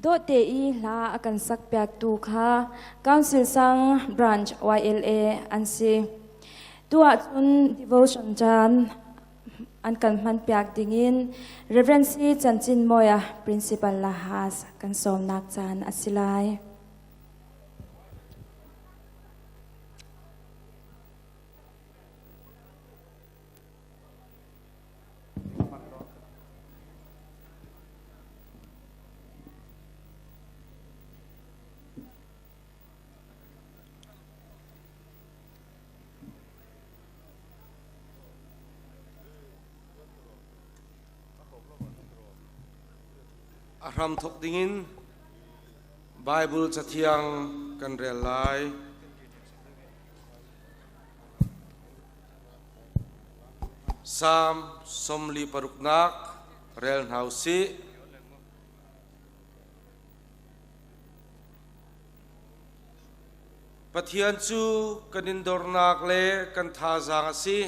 Dawhte i hla a kan sakpiaktu kha Council Sang Branch YLA an si. Tu ahcun devotion caan an kan hmanpiak dingin Reverend C. Chanchin Mawia Principal Lahas kan sawmnak caan a si lai. A hramthawk dingin Baibal Cathiang kan rel lai. Salm 46nak rel hna u sih. Pathian cu kan in dornak le kan thazaang a si.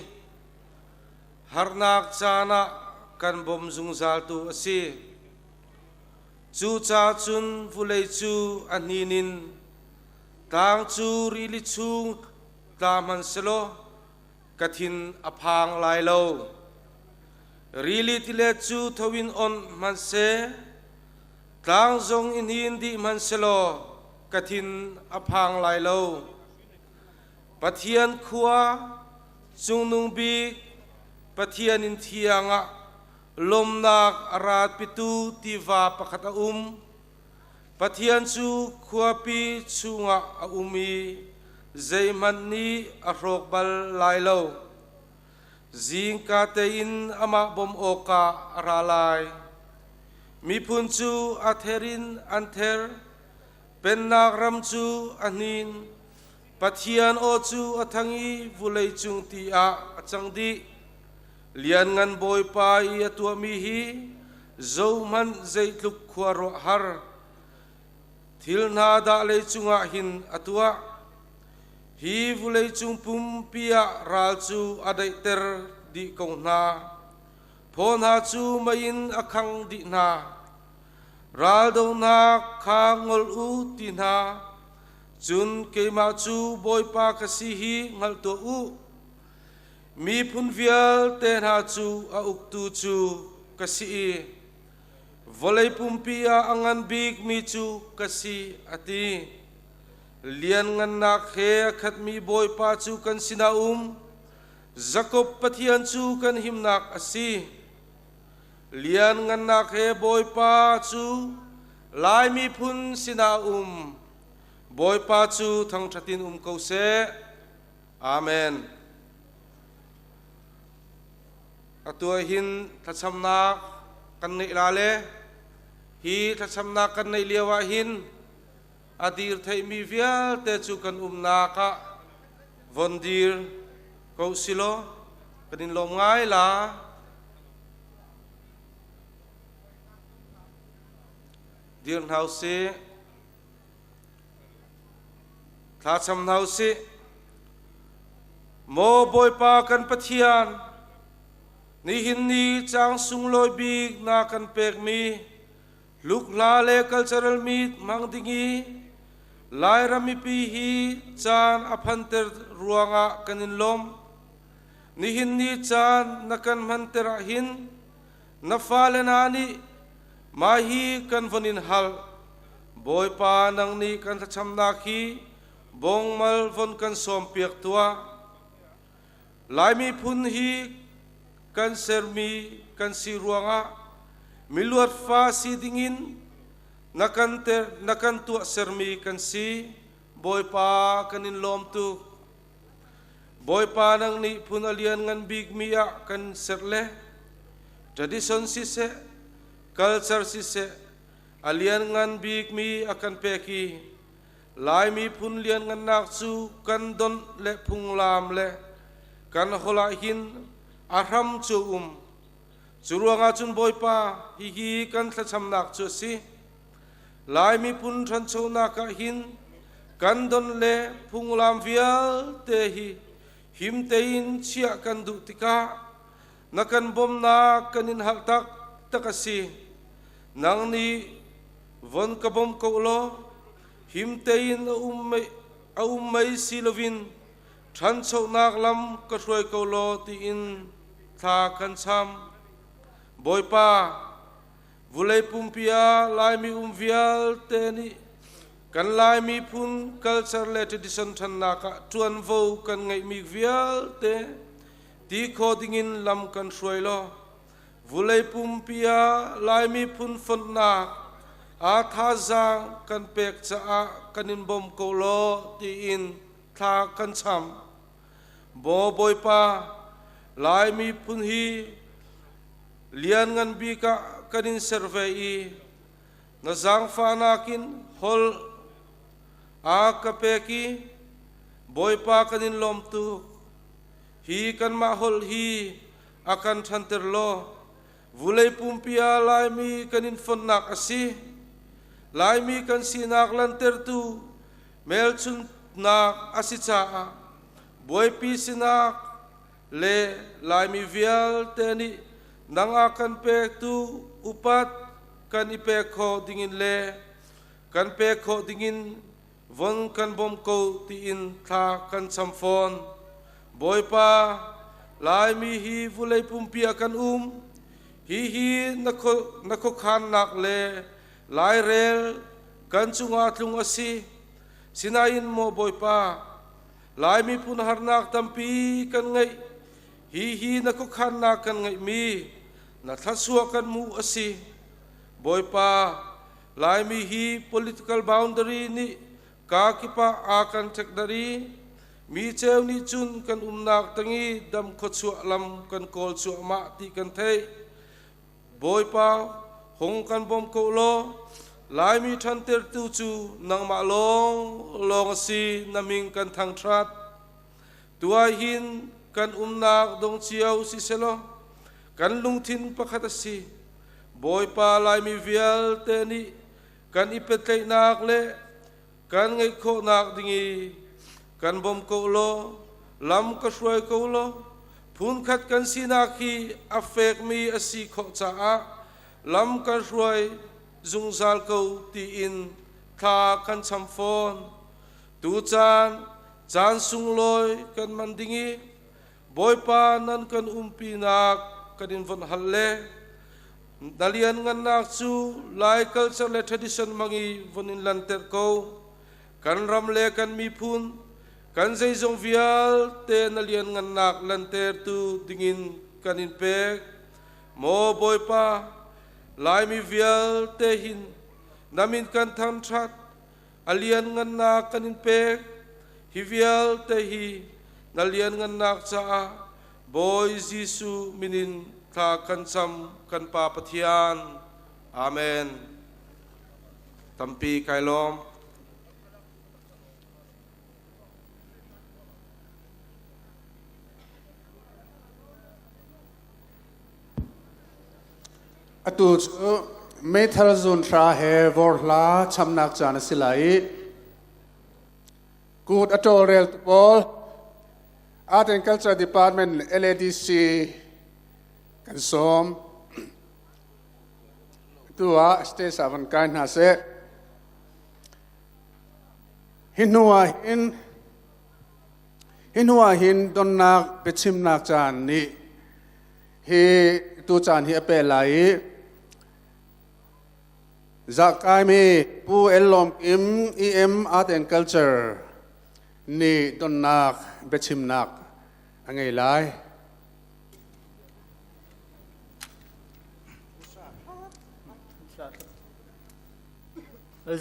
Harnak caan ah kan bawm zungzaltu a si. Cucaah cun vulei cu a hnin in tlang cu rili chung tla hmanhselaw ka thin a phang lai lo. Rili tilet cu tho in onh hmanhseh, tlang zong in hin dih hmanhselaw ka thin a phang lai lo. Pathian khua cungnung bik Pathian in thiang ah lawmnak a ratpitu tiva pakhat a um. Pathian cu khuapi chungah a um i zeihmanh nih a hrawk bal lai lo. Zingka tein amah bawmh awkah a ra lai. Miphun cu a ther in an ther, pennak ram cu a hnin. Pathian aw cu a thang i vawleicung ti ah a cang dih. Lianngan Bawipa i a tuahmi hi zohhmanh zeitluk khuaruahhar thil hna dah leicung ah hin a tuah. Hi vawleicung pumpi ah ral cu a daihter dih ko hna. Phaw hna cu mei in a khang dih hna. Raldohnak kha ngol u ti hna. Cun keimah cu Bawipa ka si hi hngalh tuah u. Miphun vialte hna cu a uktu cu ka si i vawlei pumpi ah a ngan bikmi cu ka si, a ti. Lianngannak he a khatmi Bawipa cu kan sinah um, Jakob Pathian cu kan himnak a si. Lianngannak he Bawipa cu Lai miphun sinah um, Bawipa cu thangṭhat in um ko seh. Amen. Atu ah hin thlacamnak kan ngeih la le hi thlacamnak kan neih lio ah hin a dir theihmi vialte cu kan umnak ah von dir ko silaw kan in lawm ngai la. Dir hna usih. Thlacam hna usih. Maw Bawipa kan Pathian, nihin ni caang sunglawi bik na kan pekmi hlukhla le cultural meet hmang ding i Lairam mipi hi caan a phanter ruangah kan in lawmh. Nihin ni caan na kan hmanter ahhin na fale hna nih mah hi kan von in hal. Bawipa nang nih kan thlacamnak hi bongmal von kan sawmpiak tuah. Lai miphun hi kan sermi kan si ruangah miluat fa si dingin na kan ter na kan tuah sermi kan si. Bawipa kan in lawm tuk. Bawipa nang nih phun a lian ngan bikmi ah kan ser le tradition siseh culture siseh a lianngan bikmi a kan pek i Lai miphun lianngannak cu kan donh le phunglam le kan holh ah hin a hram cu um. Cu ruangah cun Bawipa, hihi kan thlacamnak cu a si. Lai miphun ṭhanchonak ah hin kan don le phunglam vialte hi him tein chiah kan duh tikah na kan bawmhnak kan in hal taktak a si. Nang nih Von ka bawm ko law, him tein a um mei, a um mei si loin ṭhanchonak lam ka hruai ko law tiin thla kan cham. Bawipa, vulei pumpi ah Laimi um vialte nih kan Lai miphun culture le tradition ṭhannak ah ṭuanvo kan ngeihmi vialte ti kho dingin lam kan hruai law vulei pumpi ah Lai miphun fonhnak aa thazaang kan pek caah kan in bawm ko law tiin thla kan cham. Maw Bawipa, Lai miphun hi lianngan bik ah kan in ser ve i na zaangfahnak in holh a ka pek i Bawipa kan in lawm tuk. Hi kanmah holh hi a kan ṭhanter law vulei pumpi ah Laimi kan in fonhnak a si. Laimi kan sinak lantertu hmelchunhnak a si caah buaipi sinak le Laimi vialte nih nang a kan pektu upat kan i pek khawh dingin le kan pek khawh dingin von kan bawm ko tiin thla kan cham fawn. Bawipa, Laimi hi vulei pumpi ah kan um. Hihi na khuakhannak le lairel kan cungah tlung a si. Sinain maw Bawipa, Lai miphun harnak tampi kan ngeih. Hihi na khuakhannak kan ngeihmi na thluachuah kan hmuh a si. Bawipa, Laimi hi political boundary nih kakip ah aa kan ṭhekdarh i mi cheu nih cun kan umnak tangi dam khuachuah lam kan kawl cuahmah ti kan theih. Bawipa, hung kan bawm ko law, Laimi ṭhantertu cu nangmah lawng lawng a si, na min kan thangṭhat. Tuah hin kan umnak dong cio si selaw, kan lungthin pakhat a si. Bawipa Laimi vialte nih kan i pehtlaihnak le kan ngeih khawhnak ding i kan bawm ko law lam ka hruai ko law phunkhat kan sinak hi a fekmi a si khawh caah lam kan hruai zungzal ko tiin thla kan cham fawn. Tucaan caan sunglawi kan man ding i Bawipa nan kan umpinak kan in von hal le na lianngannak cu Lai culture le tradition mangi von in lanter ko. Kan ram le kan miphun, kan zeizong vialte na lianngannak lantertu dingin kan in pek. Maw Bawipa, Laimi vialte hin na min kan thangṭhat, a lianngannak kan in pek. Hi vialte hi na lianngannak caah Bawi Jesuh min in thla kan cam kan Pa Pathian. Amen. Tampi kai lawm. Atu cu meithal zun hra he vor hla chamnak caan a si lai i Kut a tawlreltu pawl Art and Culture Department LADC kan sawm. Tu ah stage ah van kai hna seh. Hi hnu ah hin hi hnu ah hin donnak biachimnak caan nih hi tu caan hi a pe lai i Zahkaimi Pu El Lawm Kim EM Art and Culture nih donnak biachimnak a ngei lai.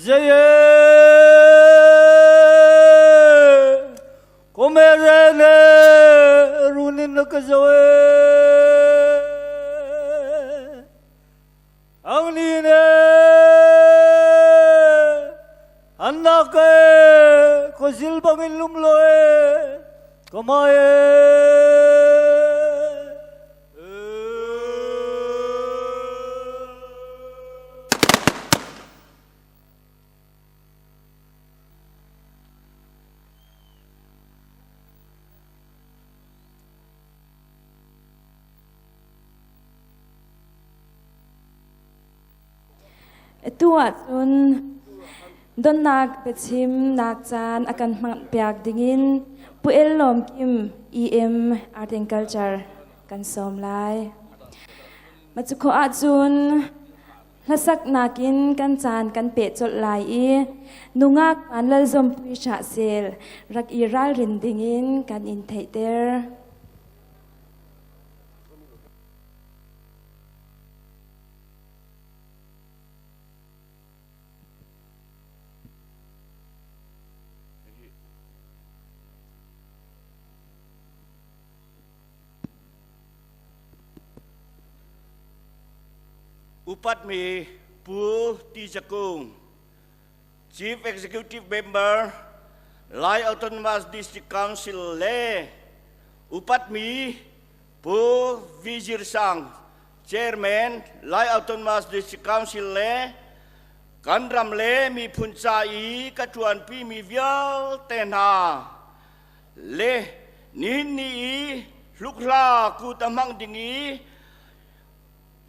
Zeye komerene runin kazoe Angline annake kosil bangin lumloe kamae. Atu ahcun donnak biachimnak caan a kan hmanpiak dingin Pu El Lawm Kim EM Art and Culture kan sawm lai. Macu khawh ahcun hlasaknak in kan caan kan peh colh lai i nungak Vanlal Zawmpui Hrahsel rak i ralrin dingin kan in theihter. Upatmi Pu Ti Za Kung, Chief Executive Member, Lai Autonomous District Council le upatmi Pu Vizir Sang, Chairman, Lai Autonomous District Council le kan ram le miphun ca i ka ṭuanpimi vialte hna le nihin ni i hlukhla kut a hmang ding i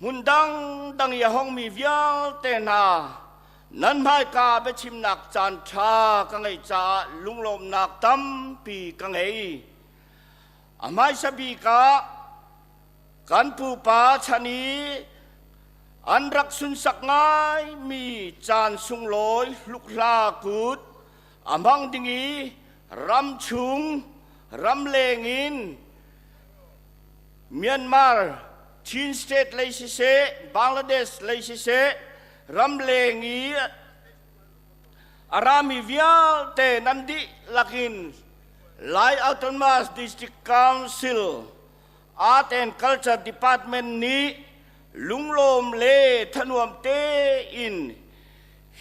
hmun dangdang i a hongmi vialte hna nan hmaika biachimnak caan ṭha ka ngeih caah lunglawmhnak tampi ka ngei. A hmaisa bik ah kan pupa chan i an rak sunsak ngaimi caan sunglawi hlukhla kut a hmang ding i ramchung ramleng in Myanmar Chin State lei siseh Bangladesh lei siseh ramleng i a rami vialte nan dihlak in Lai Autonomous District Council Art and Culture Department nih lunglawm le thanuam tein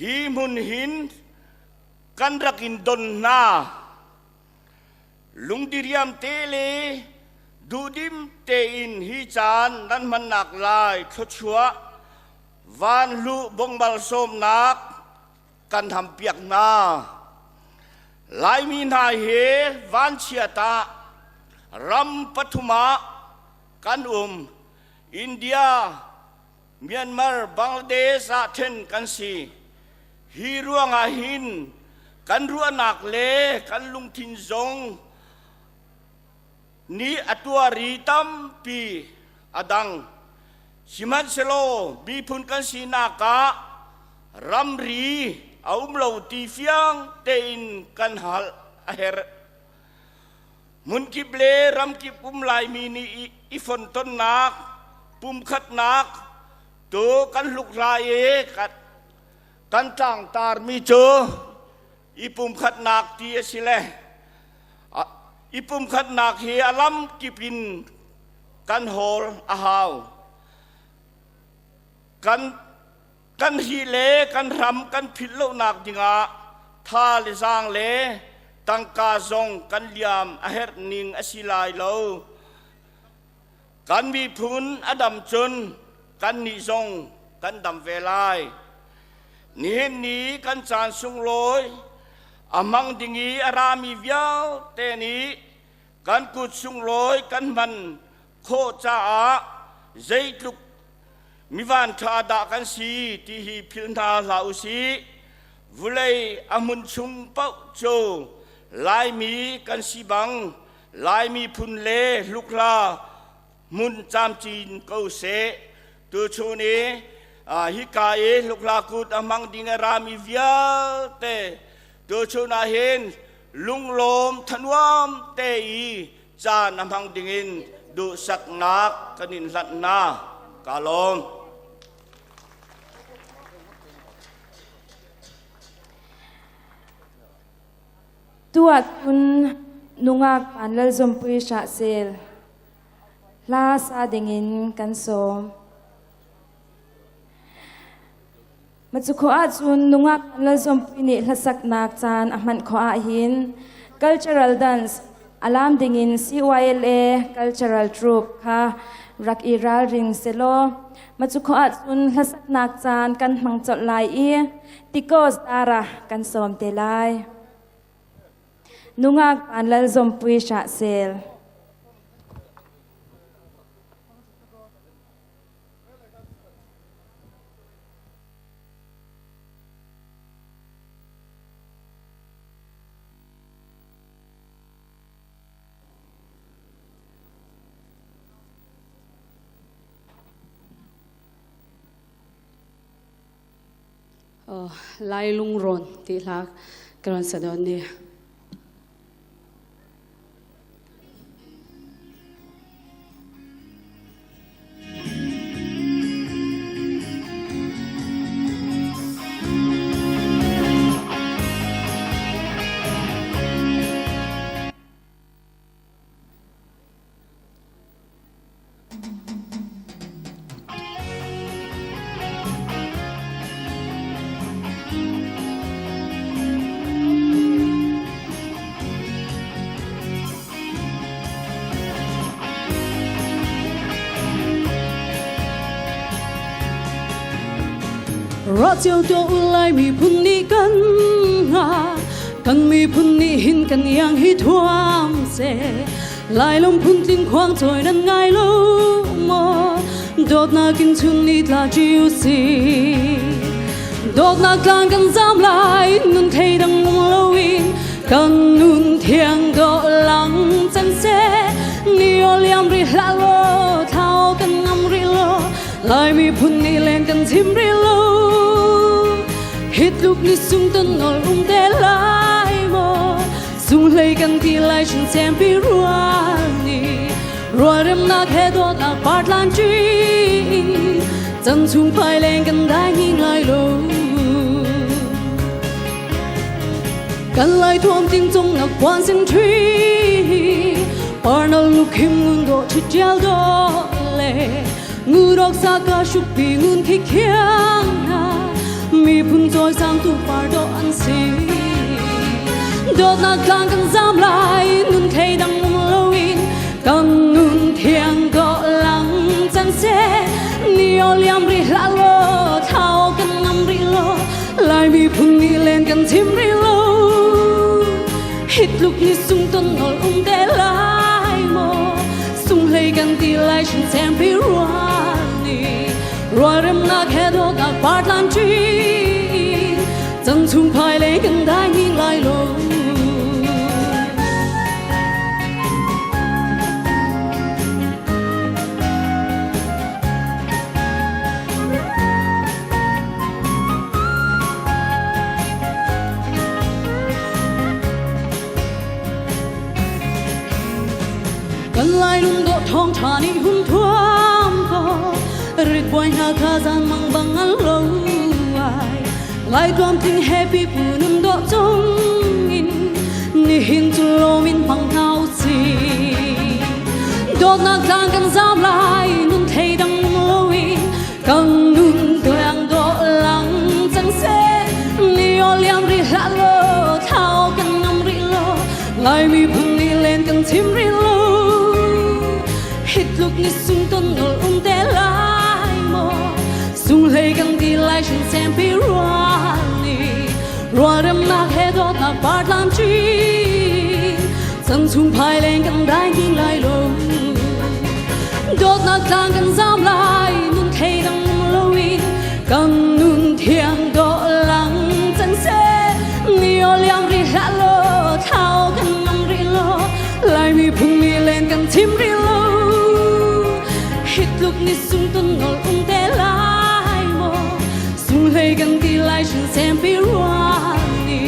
hi hmun hin kan rak in don hna. Lungdiriam te le duhdim tein hi caan nan hmannak lai thluachuah vanhlu bongmal sawmnak kan hampiak hna. Laimi hna he vanchiat ah ram pathum ah kan um. India, Myanmar, Bangladesh ah then kan si. Hi ruangah hin kan ruahnak le kan lungthin zong nih a tuari tampi a dang. Sihmanhsehlaw miphun kan sinak ah ramri a um lo ti fiang tein kan hal a herh. Hmunkip le ramkip um Laimi nih i fontonnak, pumkhatnak tu kan hluk hla i kan tlangtarmi cu i pumkhatnak ti a si le i pumkhatnak hi a lamkip in kan hawl a hau. Kan kan hi le kan ram kan philh lonak dingah tha le zaang le tangka zong kan liam a herh ning a si lai lo. Kan miphun a dam cun kannih zong kan dam ve lai. Nihin ni kan caan sunglawi a hmang ding i a rami vialte nih kan kut sunglawi kan hman khawh caah zeitluk mivan ṭha dah kan si ti hi philh hna hlah u sih. Vulei a hmun chung paoh cu Laimi kan si bang Laimi phun le hlukhla hmun camcin ko seh. Tuchun i hika i hlukhla kut a hmang ding a rami vialte tuchun ah hin lunglawm thanuam te i caan a hmang dingin duhsaknak kan in hlanh hna. Ka lawm. Tu ahcun nungak Vanlal Zawmpui Hrahsel hla sa dingin kan sawm. Macu khawh ahcun nungak Vanlal Zawmpui nih hlasaknak caan a hman khawh ahhin cultural dance alam dingin CYLA cultural troupe kha rak i ralring selaw macu khawh ahcun hlasaknak caan kan hmang colh lai i Tikos dara kan sawm te lai. Nungak Vanlal Zawmpui Hrahsel. Lai lungrawn ti hla ka ron sa dawn ni. Ra cio to lai miphun nih kan nga kan miphun nih hin kan iang hi thuam se Lai lungphun tling khuang cawi nan ngai lo maw? Dawtnak in chun ni tla ṭi si. Dawtnak tlang kan zam lai, nun thei dang um loin kan nun thiang dawh lang cang seh. Ni aw liam rih hlah law, thlau kan ngam rih lo, Lai miphun nih len kan chim rih lo. Hi tluk ni sung ton nawl um te lai maw? Zunghlei kan ti lai chin sempi rual ni rualremnak he dawtnak partlan ṭi chan chung phai leng kan dai hing lai lo kan lai thuam ting cung nak puan sin ṭhi parnal lukhim ngun do ṭhi ṭial do le ngu rok sa ka shuk pi ngun khi khiang na miphun cawi sang tu par do an si dawtnak tlang kan zam lai nun thei dang um loin kan nun thiang do lang cang se ni o liam ri hlah lo thau kan ngam ri lo lai miphun ni len kan chim ri lo hi tluk ni sung ton nol um te lai mo sung hlei kan ti lai chin sem pi rual ni rualremnak he dawtnak partlan ṭi chan chung phai le kan dai hing lai lo. Kan lai lungdawh thawngṭha nih hun thuam ko ritbuai hna kha zan mang bang an lo ai lai tluamtling happy pu nun dawh cung in nihin cu lawm in hmang hna u sih dawtnak tlang kan zam lai nun thei dang um loin kan nun tuang dawh lang cang seh ni aw liam rih hlah law thlau kan ngam rih lo Lai miphun nih len kan chim rih lo hi tluk ni sung ton nawl um te lai maw sung hlei kan ti lai chin sempi rual ni rualremnak he dawtnak partlan ṭi chan chung phai leng kan dai hing lai lo dawtnak tlang kan zam lai nun thei dang um loin kan nun thiang dawh lang cang seh ni aw liam rih hlah law thlau kan ngam rih lo lai miphun mi len kan chim rih lo hi tluk ni sung tun nawl um te lai maw sung hlei kan ti lai chin sempi rual ni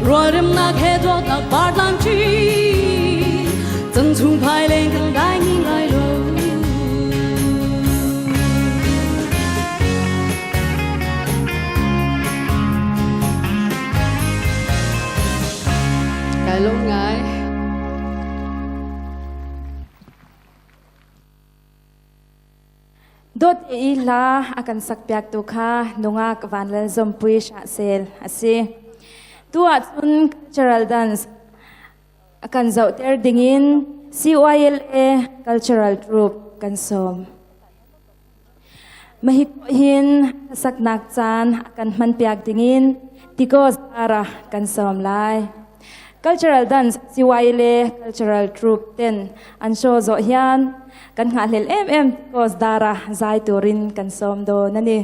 rualremnak he dawtnak partlan ṭi chan chung phai leng kan dai hing lai lo. Kai lawm ngai. Dawt i hla a kan sak piak tu kha nungak vanlal zompui sha sel a si. Tu ahcun cultural dance a kan zohter dingin CYLA cultural group kan sawm. Mahiko hin hlasaknak caan a kan hmanpiak dingin Tigo Zara kan sawm lai. Cultural dance CY le cultural troupe ten an show zawh hian kan ngahhlel em em Tigo Zara zai turin kan sawm dawn ani.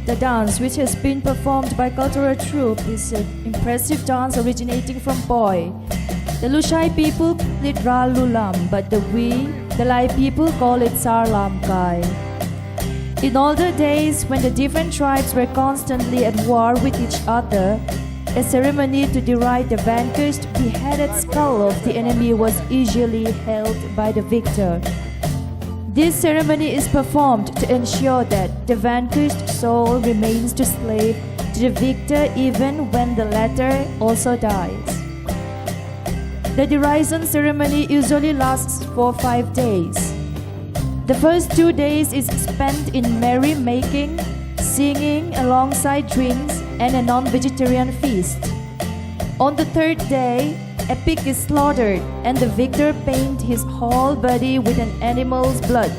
The dance, which has been performed by cultural troupe, is an impressive dance originating from Poi. The Lushai people call it Ral Lulam, but the we, the Lai people call it Sarlam Kai. In older days, when the different tribes were constantly at war with each other, a ceremony to deride the vanquished beheaded skull of the enemy was usually held by the victor. This ceremony is performed to ensure that the vanquished soul remains to slave to the victor even when the latter also dies. The derision ceremony usually lasts for 5 days. The first 2 days is spent in merry-making, singing alongside drinks and a non-vegetarian feast. On the third day, a pig is slaughtered and the victor paints his whole body with an animal's blood,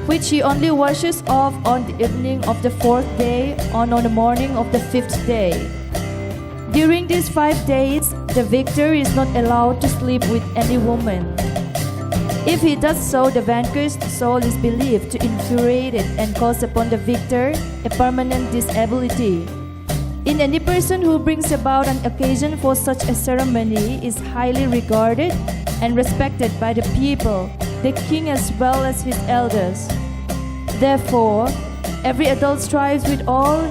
which he only washes off on the evening of the fourth day or on the morning of the fifth day. During these 5 days, the victor is not allowed to sleep with any woman. If he does so, the vanquished soul is believed to infuriate it and cause upon the victor a permanent disability. In any person who brings about an occasion for such a ceremony is highly regarded and respected by the people, the king as well as his elders. Therefore, every adult strives with all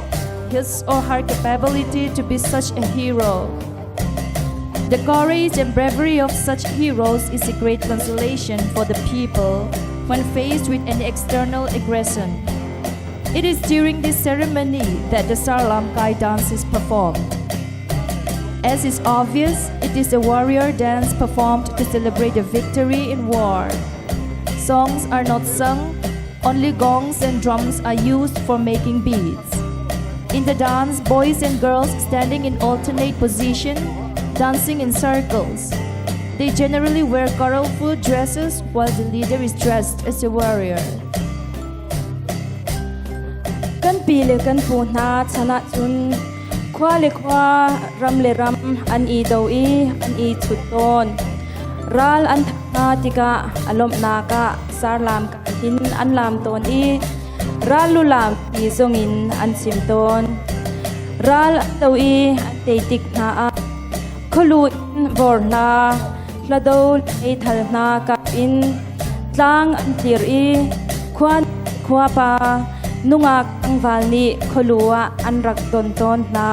his or her capability to be such a hero. The courage and bravery of such heroes is a great consolation for the people when faced with any external aggression. It is during this ceremony that the Sarlam Kai dance is performed. As is obvious, it is a warrior dance performed to celebrate a victory in war. Songs are not sung, only gongs and drums are used for making beats. In the dance, boys and girls standing in alternate position, dancing in circles. They generally wear colorful dresses while the leader is dressed as a warrior. Kan pi le kan pu hna chan ahcun khua le khua, ram le ram an i do i an i chut tawn. Ral an thah hna tikah a lawmhnak ah sarlam kai hin an lam tawn i ral lu lam ti zongin an chim tawn. Ral an do i an tei tik hna ah khualu in vor hna, hlado meithal hna kap in tlang an tlir i khua khuapa nungak tlangval nih khualu ah an rak don tawn hna.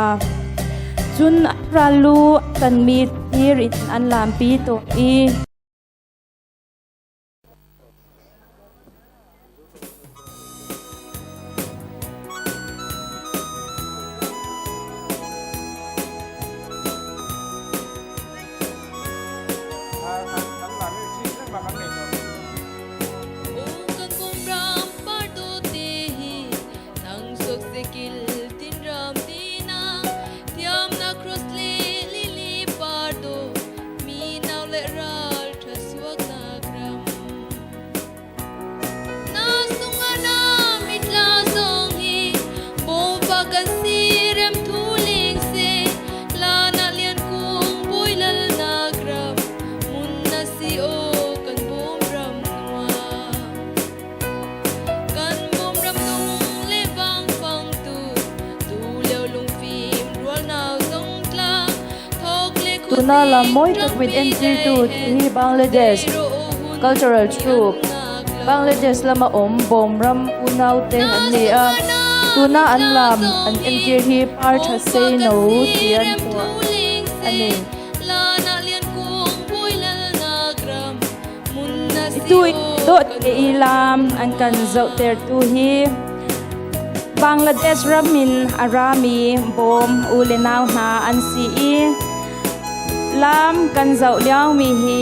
Cun ral lu tanmi thir in an lampi tawn i Tuna lam mawi tak min entirtu hi Bangladesh cultural troupe Bangladesh lama awm bawm ram unau te an ni a tuna an lam an entir hi par tha sei no tih an phuah a ni. Tu dawh te i lam an kan zohtertu hi Bangladesh ram in a rami bawm u le nau hna an si i lam kan zoh liomi hi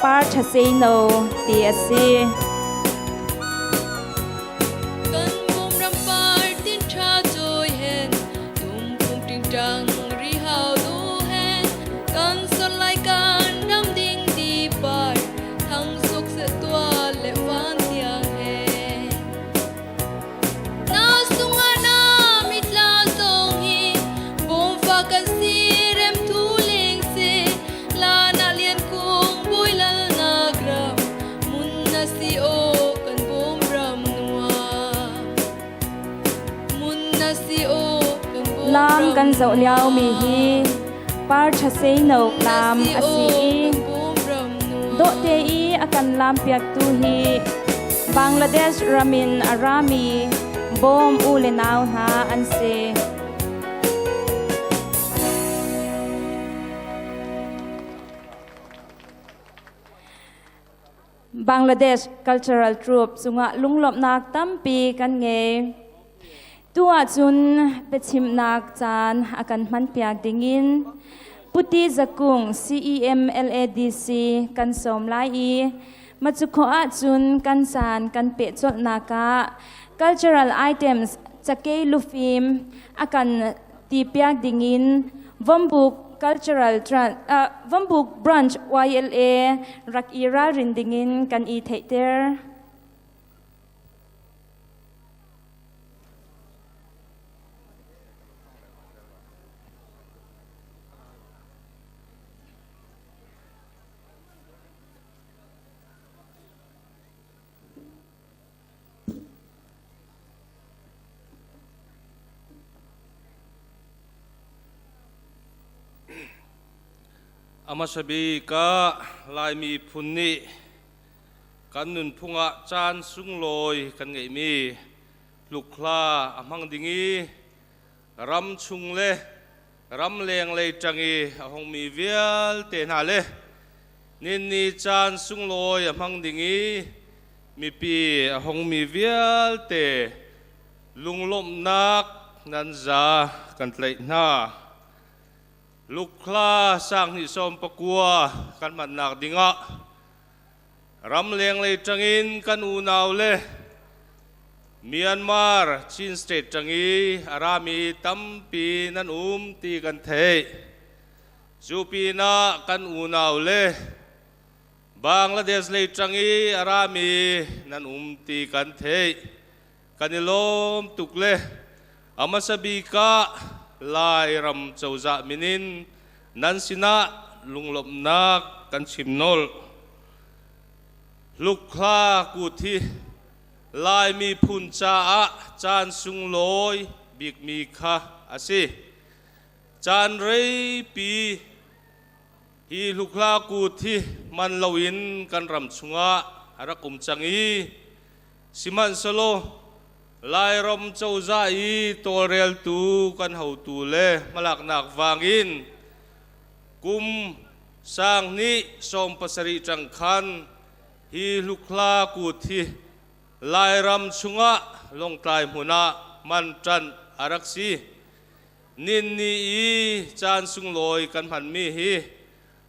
par ṭha seino ti a si. Kan bawmram par tin ṭha cawi hen, tumphung ṭingṭang ri hau du hen, kan son lai kan ram ding di par, thang suk se tua le van tiang he. Na sungah na mitla zong hi, bawmfa kan si rem thu ling si, la na lian kung bui lal nak ram, mun na si o. Lam kan zoh liomi hi par ṭha seino lam a si i dawhte i a kan lampiaktu hi Bangladesh ram in a rami bawm u le nau hna an si. Bangladesh Cultural Troupe cungah lunglawmhnak tampi kan ngei. Tu ahcun biachimnak caan a kan hmanpiak dingin Puti Zakung CEM LADC kan sawm lai i Macu ahcun kan caan kan peh colhnak ah cultural items cakei lufim a kan tipiak dingin Vombuk Cultural Vombuk Branch YLA rak i ralrin dingin kan i theihter. A hmasa bik ah Laimi phun nih kan nunphung ah caan sunglawi kan ngeihmi hlukhla a hmang ding i ram chung le ramleng lei ṭang i a hongmi vialte hna le ninni caan sunglawi a hmang ding i mipi a hongmi vialte lunglawmhnak nan za kan tlaih hna. Lukhla sang hnih sawm pakua kan hmannak dingah ramleng lei ṭangin kan unau le Myanmar Chin State ṭang i a rami tampi nan um ti kan theih. Cu pinah kan unau le Bangladesh lei ṭang i a rami nan um ti kan theih. Kan i lawm tuk le a hmasa bik ah Lairam cozah min in nan sinah lunglawmhnak kan chim nolh. Hlukhla kut hi Lai miphun caah caan sunglawi bikmi kha a si. Caan reipi hi hlukhla kut hi man loin kan ram chungah a rak um cang i sihmanhsehlaw Lairam cozah i tawlreltu kan hotu le hmalaknak vangin kum sang hnih 17 ṭang khan hi hlukhla kut hi Lairam chungah Lawngtlai hmun ah man ṭanh a rak si. Ninni i caan sunglawi kan hmanmi hi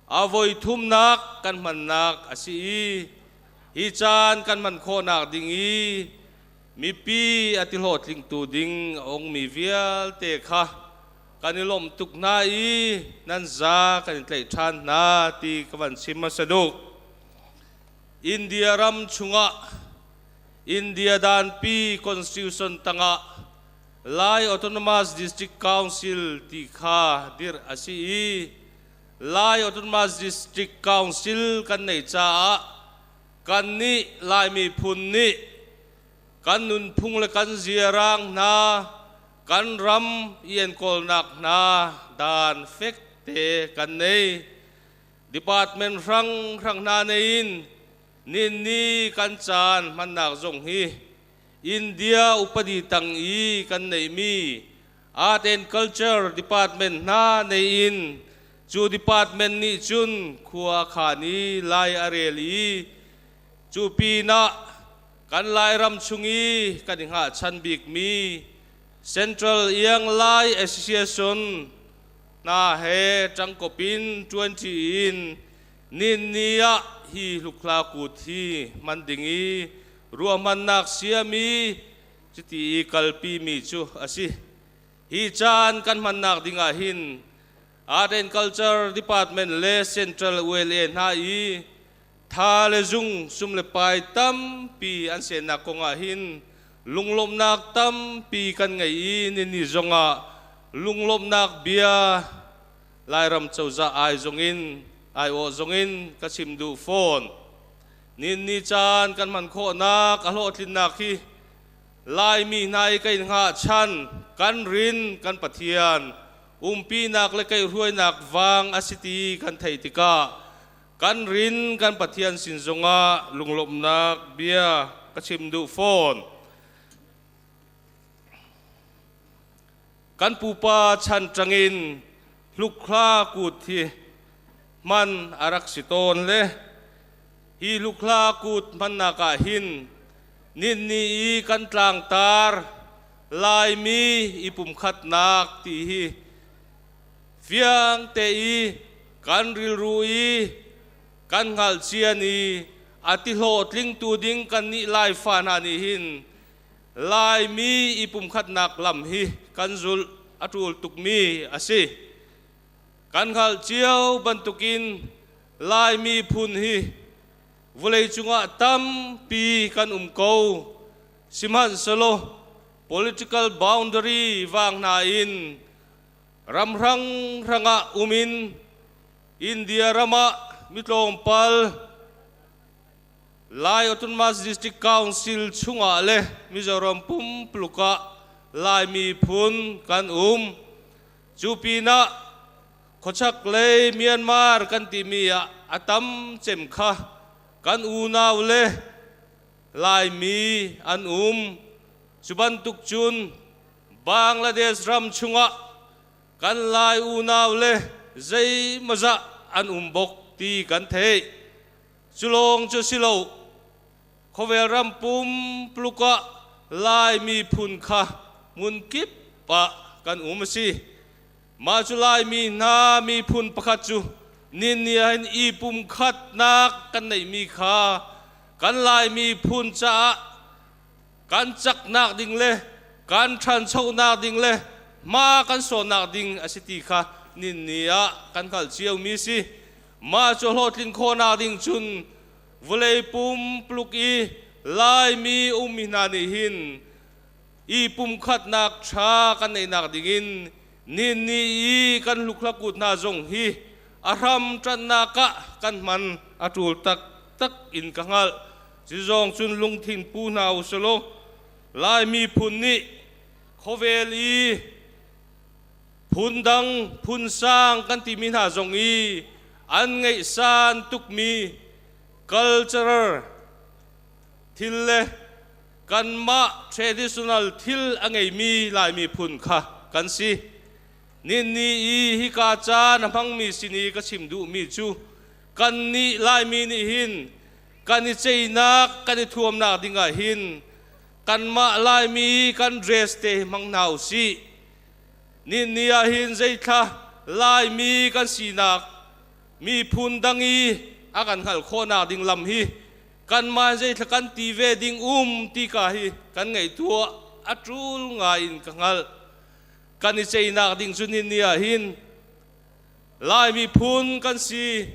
a voi thumnak kan hmannak a si i hi caan kan hman khawhnak ding i mipi a ti hlawhtlingtu ding a ongmi vialte kha kan i lawmh tuk hna i nan za kan i tlaih ṭhan hna ti ka van chim hmasa duh. India ram chungah India danpi constitution tangah Lai Autonomous District Council ti kha dirh a si i Lai Autonomous District Council kan neih caah kannih Lai miphun nih kan nunphung le kan ziarang hna kan ram i enkawlnak hna dan fek te kan nei. Department hrang hrang hna nei in ninni kan caan hmannak zong hi India upadi tang i kan neihmi Art and Culture Department hna nei in cu department nih cun khua a khan i lai a rel i cu pinah kan Lairam chung i kan i hngahchan bikmi Central Young Lai Association hna he ṭangkop in ṭuanṭi in ninni ah hi hlukhla kut hi hman ding i ruahmannak siam i cuti i kalpimi cu a si. Hi caan kan hmannak ding ah hin Art and Culture Department le Central ULA hna i tha le zung sum le pai tampi an sennak kong ah hin lunglawmhnak tampi kan ngei i nini zongah lunglawmhnak bia Lairam cozah ai zongin aiawh zongin ka chim duh fawn. Ninni caan kan hman khawhnak a hlawhtlinnak hi Laimi hna i kan hngahchan kan rin kan Pathian umpinak le kaihhruainak vang a si ti kan theih tikah kan rin kan Pathian sin zongah lunglawmhnak bia ka chim duh fawn. Kan pupa chan ṭangin hlukhla kut hi hman a rak si tawn le hi hlukhla kut hmannak ah hin ninni i kan tlangtar Laimi i pumkhatnak ti hi fiang te i kan rilru i kan hngalhcian i a ti hlawhtlingtu ding kannih Laifa hna nih hin Laimi i pumkhatnak lam hi kan zulh a ṭul tukmi a si. Kan hngalh cio bantukin Laimi phun hi vawleicung ah tampi kan um ko. Sihmanhsehlaw political boundary vang hna in ramhrang hrangah um in India ram ah mi tlawmpal Lai Autonomous District Council chungah le Mizoram pumpuluk ah Lai miphun kan um. Cu pinah khuachak lei Myanmar kan timi ah a tam cem kha kan unau le Laimi an um. Cu bantuk cun Bangladesh ram chungah kan Lai unau le zeimawzah an um bok ti kan theih. Cu lawng cu si lo, khawvel ram pumpuluk ah Lai miphun kha hmunkip ah kan um a si. Mah cu Laimi hna miphun pakhat cu ninni ah hin i pumkhatnak kan neihmi kha kan Lai miphun caah kan caknak ding le kan ṭhanchonak ding le hma kan sawnnak ding a si ti kha ninni ah kan hngalh ciomi a si. Mah cu hlawhtlin khawhnak ding cun vawlei pumpuluk i Laimi ummi hna nih hin i pumkhatnak ṭha kan neihnak dingin ninni i kan hlukhla kut hna zong hi a hram ṭanhnak ah kan hman a ṭul taktak in ka hngalh. Cu zong cun lungthin pu hna u selaw Lai miphun nih khawvel i phundang phunsang kan timi hna zong i an ngeihsan tukmi cultural thil le kanmah traditional thil a ngeimi Lai miphun kha kan si. Ninni i hika caan a hmangmi sin i ka chim duhmi cu kannih Laimi nih hin kan i ceinak kan i thuamnak dingah hin kanmah Laimi kan dress te hi hmang hna u sih. Ninni ah hin zeithla Laimi kan sinak miphun dang i a kan hngalh khawhnak ding lam hi kanmah zeithla kan ti ve ding um ti ka hi kan ngaihtuah a ṭul ngai in ka hngalh. Kan i ceinak ding cu ninni ah hin Lai miphun kan si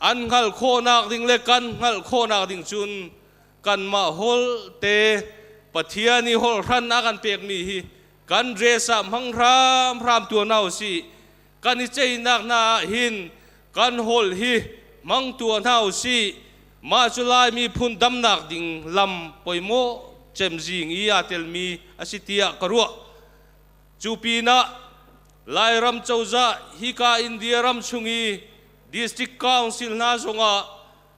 an hngalh khawhnak ding le kan hngalh khawhnak ding cun kanmah holh te Pathian i holh hran a kan pekmi hi kan dress ah hmang hramhram tuah hna usih. Kan i ceinak hna ah hin kan holh hi hmang tuah hna usih. Mah cu Lai miphun damnak ding lam poimawh cem zing i aa telmi a si tiah ka ruah. Cu pinah Lairam cozah hika India ram chung i District Council hna zongah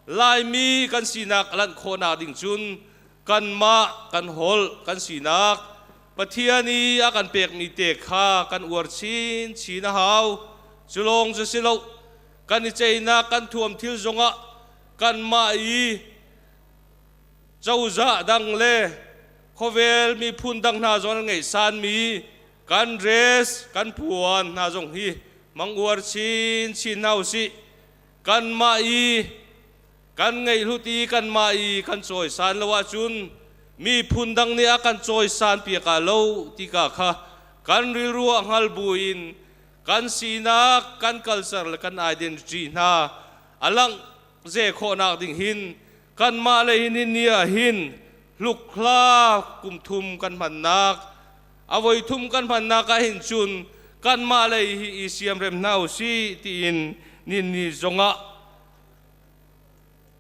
Laimi kan sinak a lanh khawhnak ding cun kanmah kan holh kan sinak Pathian i a kan pekmi te kha kan uar chinchin a hau. Cu lawng cu si lo, kan i ceinak kan thuam thil zongah kanmah i cozah dang le khuavel miphun dang hna zong an ngeihsanmi kan dress kan puan hna zong hi mang uar chinchin hna usih. Kanmah i kan ngeihhlut i kanmah i kan cawisan lo ahcun miphun dang nih a kan cawisan piak ah lo ti ka kha kan rilru ah hngal buin kan sinak kan culture le kan identity hna a langh ze khawhnak ding hin kanmah le hin ni ah hin hlukhla kum thum kan hmannak a voi thum kan hmannak ah hin cun kanmah lei hi i siamrem hna u si tiin ninni zongah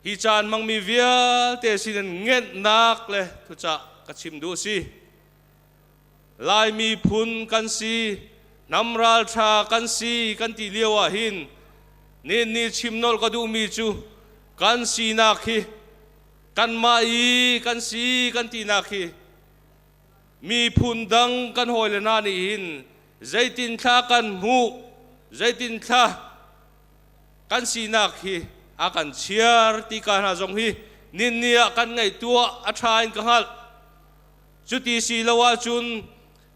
hi caan hmangmi vialte sin ngenhnak le thucah. ka chim duh si. Lai miphun kan si, hnam ralṭha kan si kan ti lio ah hin nin ni chim nolh ka duhmi cu kan sinak hi kanmah i kan si kan tinak hi miphun dang kan hawile hna nih hin zeitin thla kan hmuh zeitin thla kan sinak hi a kan chiar ti ka hna zong hi ninni ah kan ngaihtuah a ṭha in ka hngalh. Cuti si lo ahcun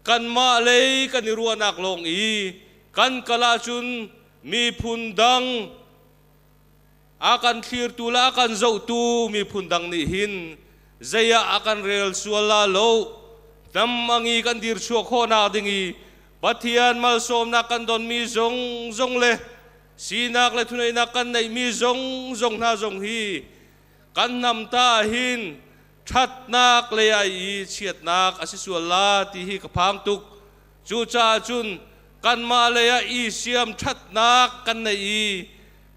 kanmah lei kan i ruahnak lawng i kan kal ahcun miphun dang a kan thlirtu le a kan zohtu miphun dang nih hin zei ah a kan rel sual la lo hnam angi kan dir chuah khawhnak ding i Pathian malsawmnak kan donmi zong zong le sinak le thuneihnak kan neihmi zong zong hna zong hi kan hnam ta hin ṭhatnak lei ah i chiatnak a si sual la ti hi ka phang tuk. Cucaah cun kanmah lei ah i siam ṭhatnak kan neih i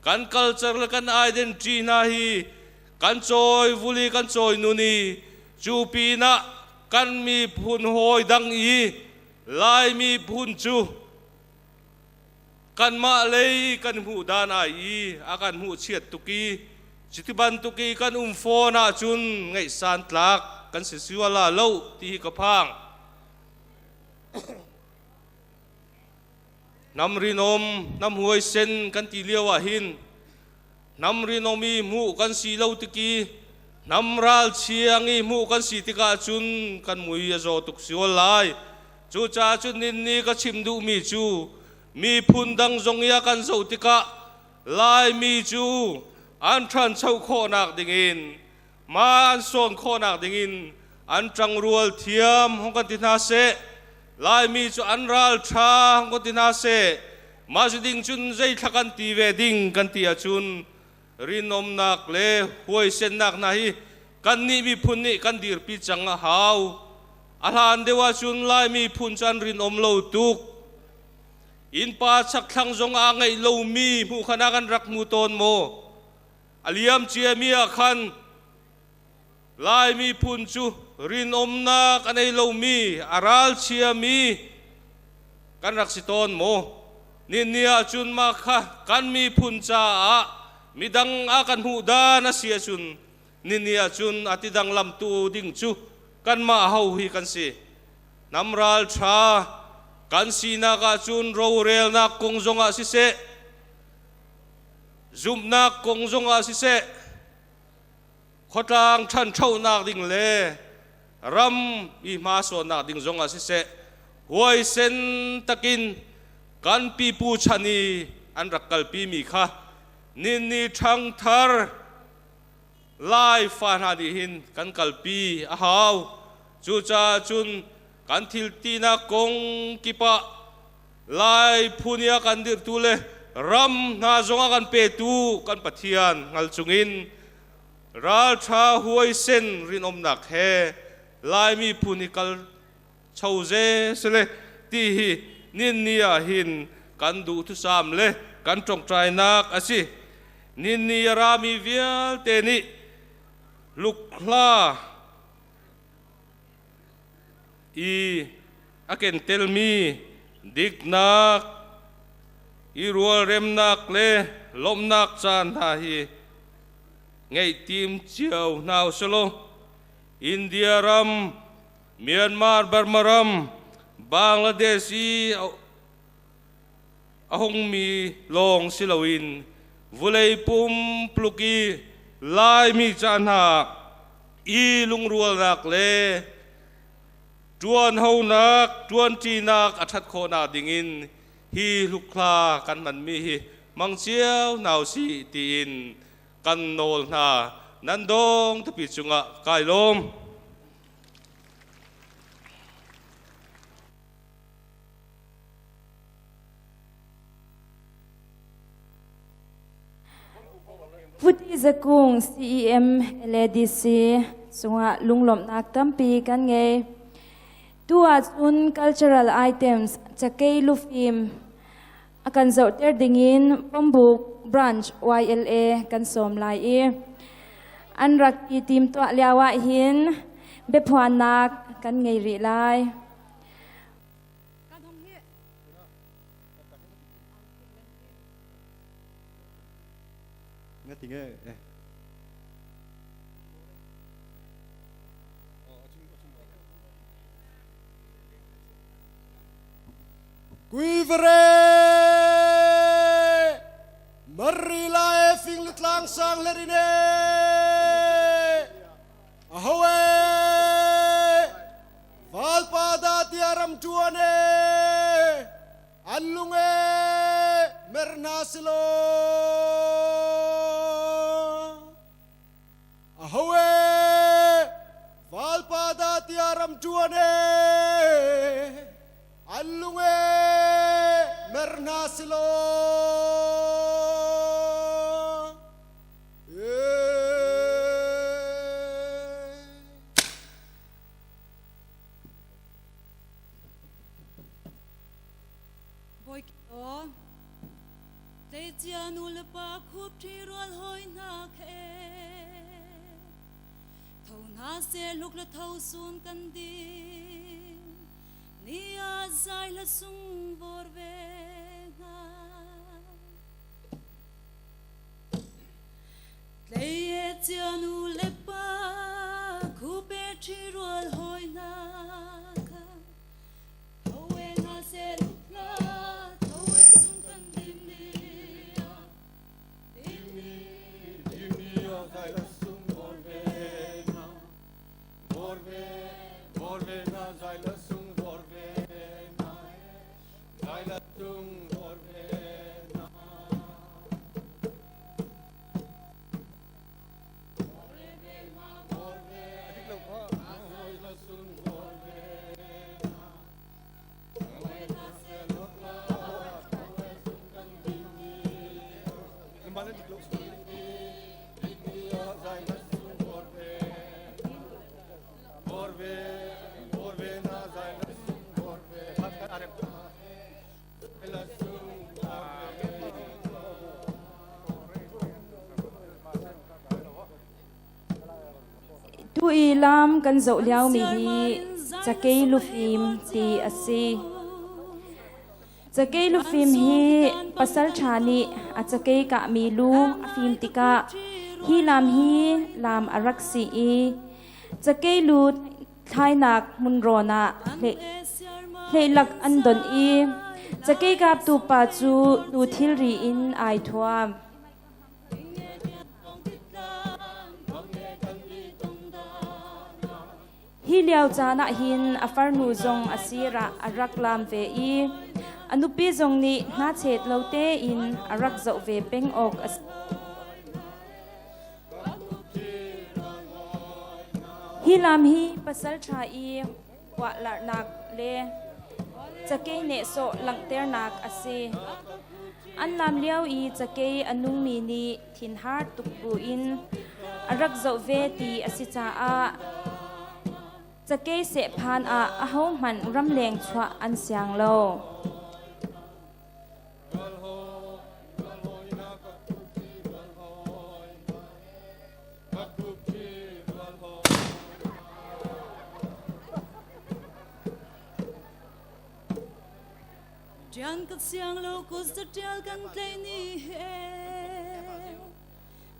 kan culture le kan identity hna hi kan cawi vuli kan cawi nun i cu pinah kan miphun hawi dang i Lai miphun cu kanmah lei kan hmuh dan ai i a kan hmuh chiat tuk i cuti bantuk i kan um fawn ahcun ngaihsan tlak kan si sual la lo ti hi ka phang. Hnam rinom, hnam huaisen kan ti lio ah hin hnam rinom i hmuh kan si lo tiki hnam ral chiang i hmuh kan si tikah cun kan mui a zaw tuk sual lai. Cucaah cun ninni ka chim duhmi cu miphun dang zong i a kan zoh tikah Laimi cu an ṭhancho khawhnak dingin hma an sawn khawhnak dingin an ṭangrual thiam hong kan ti hna seh. Laimi cu an ralṭha hong kan ti hna seh. Mah cu ding cun zeithla kan ti ve ding kan ti ahcun rinomnak le huaisennak hna hi kannih miphun nih kan dirpi cang a hau. A hlan deuh ahcun Lai miphun cu an rinom lo tuk. Innpa chakthlang zong aa ngeih lomi hmuh khan ah kan rak hmu tawn maw? A liam ciami ah khan Lai miphun cu rinomnak a nei lomi, a ralchiami kan rak si tawn maw? Ninni ahcun mah kha kan miphun caah midang a kan hmuh dan a si ahcun nini ahcun a ti danglamtu ding cu kanmah ho hi kan si. Hnam ralṭha kan sinak ahcun rorelnak kong zongah siseh, zumhnak kong zongah siseh, khuatlang ṭhanchonak ding le ram i hmasawnnak ding zongah siseh, huaisen takin kan pipu chan i an rak kalpimi kha ninni ṭhangthar Lai fa hna nih hin kan kalpi a hau. Cucaah cun kan thil tinak kong kip ah Lai phun i a kan dirhtu le ram hna zong a kan petu kan Pathian hngal chungin ralṭha huaisen rinawmnak he Lai miphun hi kal cho ze sile ti hi ninni ah hin kan duhthusam le kan ṭongṭainak a si. Ninni a rami vialte nih lukhla i a ken telmi diknak, i rualremnak le lawmhnak caan hna hi ngeih tim cio hna usih India ram, Myanmar, Burma ram, Bangladesh i a hungmi lawng si loin vulei pumpluk i Laimi ca hna i lungrualnak le ṭuanhonak, ṭuanṭinak a ṭhat khawhnak dingin hi hlukhla kan hmanmi hi hmang cio hna usih tiin kan nawl hna. Nan dawng tapi cungah kai lawm. Puti Zakung CEM LADC cungah lunglawmhnak tampi kan ngei. Tu ahcun cultural items cakei lufim a kan zohter dingin Pambuk Branch YLA kan sawm lai i an rak i timtuah lio ah hin biaphuannak kan ngei rih lai. Kuivare Marila e fing le tlang sang le rine Ahoe Valpa da tia ram tuan e An lung e merna silo Aho e valpa da tia ram ṭuan e an lung e mer hna selaw. Bawi aw Tleicia nu le pa khup ṭhi rual hawi hna khe tho hna seh hluk le tho sun kan ding ni ah zai hla sung vor ve hnga. Tlei e cia nu le pa khupe ṭhi rual hawi hna kha Tu i lam kan zoh liomi hi cakei lufim ti a si. Cakei lufim hi pasal ṭha nih a cakei kahmi lu a fim tikah hi lam hi lam a rak si i cakei lu thlainak hmunrawn ah hleihlak an donh i cakei kaptu pa cu nu thilri in ai thuam. Hi lio caan ah hin a farnu zong a sirah a rak laam ve i a nupi zong nih hnachet lo tein a rak zoh ve peng awk a si. Hi lam hi pasal ṭha i uahlarnak le cakei nehsawh langhternak a si. An lam lio i cakei a nungmi nih thinhar tuk buin a rak zoh ve ti a si caah cakei sehphan ah ahohmanh ramleng chuah an siang lo. Ṭian ka siang lo kus ṭial kan tlei ni he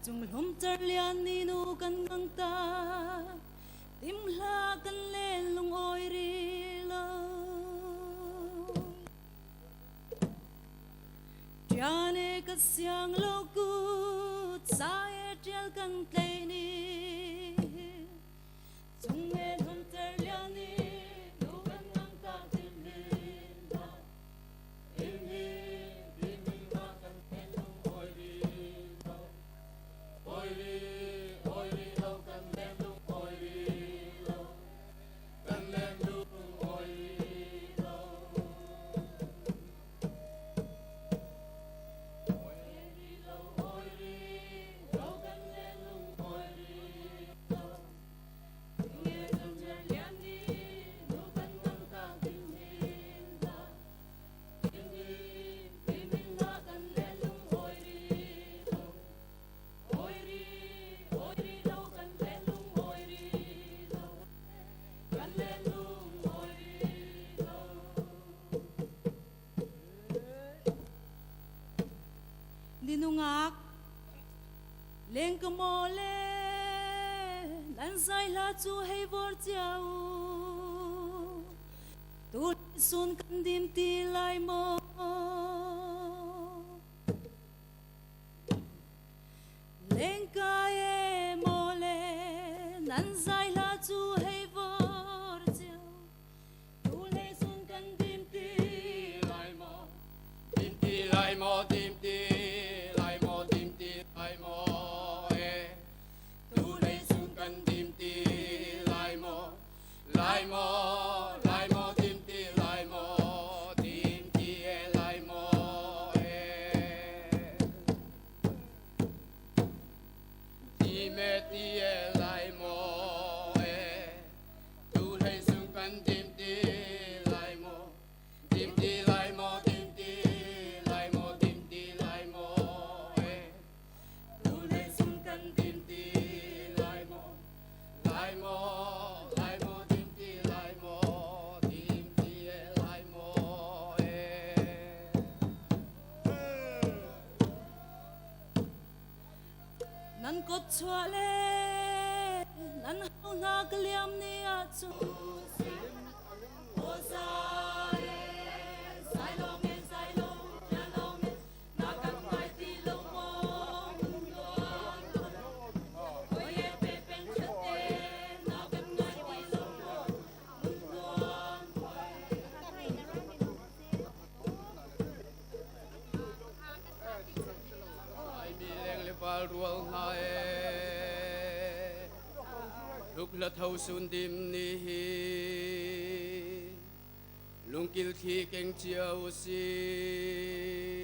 cung hlum cer lian ni nu kan ngang ta tim hla kan len lung oi ri lo Ṭian e ka siang lo kut sa e ṭial kan tlei ni cung e hlum cer lian ni nu kan ngang ta tim hin zai hla cu hei vor cio tu sun kan dim ti lai maw? Lengka e mawle nan zai hla cu hei vor cio tu le sun kan dim ti lai maw dim ti lai maw dim ti lai maw dim ti lai maw e tu le sun kan dim ti lai maw lai maw lai maw dim ti lai maw dim ti e lai maw e ti me ti e lai maw e tu hlei sung kan dim ti lai maw dim ti lai maw dim ti lai maw dim ti lai maw e tu hlei sung kan dim ti lai maw lai maw lai maw dim ti lai maw dim ti e lai maw e. Nan kot chuah le nan hau hna ka liam ni ahcun Laimi leng le val rual hna e hluk la tho sun dim ni hi lungkil thli keng cio si.